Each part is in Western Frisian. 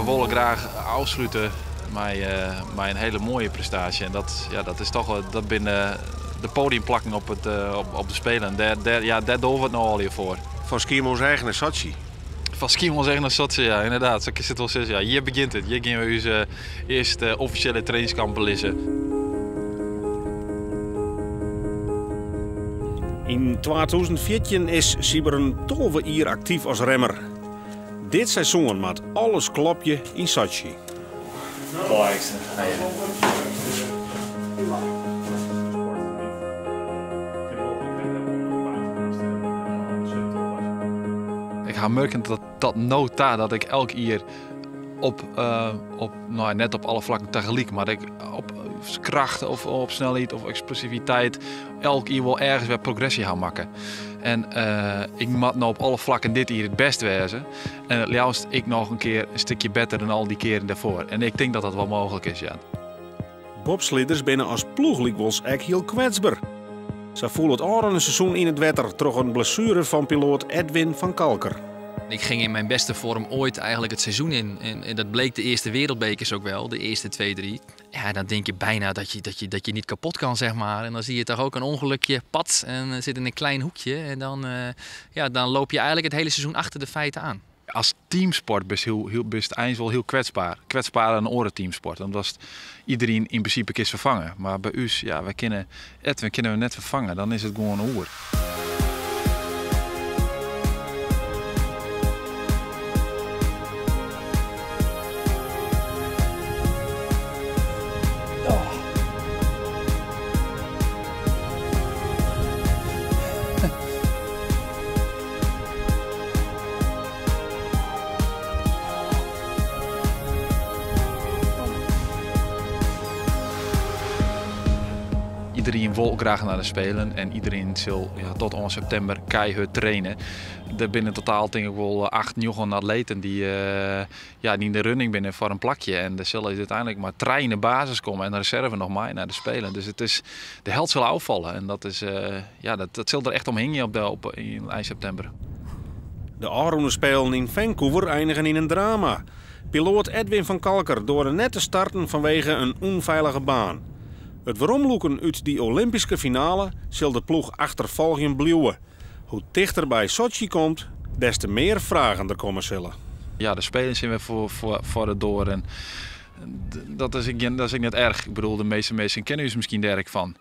wolle graach ôfslute mei, mei in hiele moaie prestaasje. En dat, ja, dat is toch, dat binne de podiumplakken op, it, op, op de Spelen. Dêr, dêr, ja, dêr dogge we it no allegear foar. Fan Skiermûntseach nei Sotsji. Fan Skiermûntseach nei Sotsji, ja, ynderdaad. Sa kinst it wol sizze. Ja, hjir begjint it. Hjir gean we ús earste offisjele trainingskamp belizze. Yn 2014 is Sybren 12 jier aktyf as remmer. Dit seizoen moat alles klopje yn Sotsji. Ik ha murken dat tot no ta dat ik elk jier op, op no net op alle flakken tagelyk, mar ik op kracht of op snelheid of eksplosiviteit elk jier wol ergens wer progresje ha makke. En ik moat no op alle flakken dit jier it bêst wêze. En it leafst ek noch in kear in stikje better dan al dy kearen dêrfoar. En ik tink dat dat wol mooglik is, ja. Bobsliders binne as ploech lykwols ek hiel kwetsber. Sa foel it ôfrûne seizoen yn it wetter troch in blessuere fan piloat Edwin van Calker. Ik ging in mijn beste vorm ooit eigenlijk het seizoen in. En dat bleek de eerste wereldbekers ook wel, de eerste twee, drie. Ja, dan denk je bijna dat je, dat je, dat je niet kapot kan, zeg maar. En dan zie je toch ook een ongelukje, pats, en zit in een klein hoekje. En dan, ja, dan loop je eigenlijk het hele seizoen achter de feiten aan. As teamsport bist hiel, hiel, bist eins wol hiel kwetsber. Kwetsberder dan oare teamsporten, omdat iderien yn prinsipe kinst ferfange. Mar by ús, ja, wy kinne Edwin kinne we net ferfange, dan is it gewoan oer. Iderien wol graach nei de Spelen en iderien sil ja, tot oan septimber keihurd traine. Der binne yn totaal tink ik wol acht, njoggen atleten dy't uh, ja, dy't yn de running binne foar in plakje. En der sille úteinlik mar trije yn de basis komme en de reserve noch mei nei de Spelen. Dus it is, de helt sil ôffalle en dat, is, uh, ja, dat, dat sil der echt om hingje op de, op, yn ein septimber. De ôfrûne Spelen yn Vancouver einigen yn in drama. Piloat Edwin van Calker doarde net te starten fanwege in ûnfeilige baan. It weromlûken út dy Olympyske finale sil de ploech achterfolgjen bliuwe. Hoe tichter by Sotsji komt, des te mear fragen der komme sille. Ja, de Spelen sille wer foar, foar, foar de doar en dat is, ek, dat is ek net erch. Ik bedoel, de measte minsken kenne ús miskien dêr ek fan.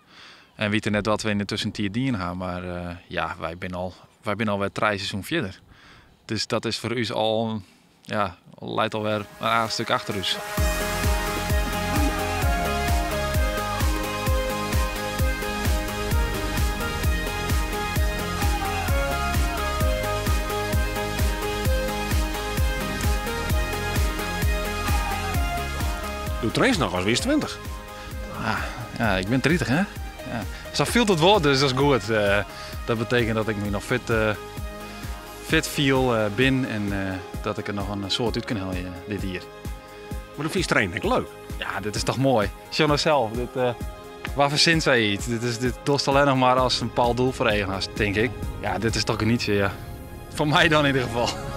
En witte net wat we yn de tuskentiid dien ha, mar uh, ja, wy binne al, wy binne alwer trije seizoen fierder. Dus dat is foar ús al, ja, leit alwer in aardich stik achter ús. Do trainst noch as wiest 20. Ah, ja, ik bin 30, hè? Ja. Sa fielt it wol, dus dat is goed. Uh, dat betekent dat ik my noch fit, uh, fit fiel, uh, bin en dat ik der noch in soad út kin helje dit jier. Mar do fynst trainen ek leuk? Ja, dit is toch moai. Sjoch no sels, dit, wa fersint sayts? Dit, is, dit dochst allinnich mar ast in bepaald doel foar eagen hast, tink ik. Ja, dit is toch genietsje, ja. Foar my dan yn ieder gefal.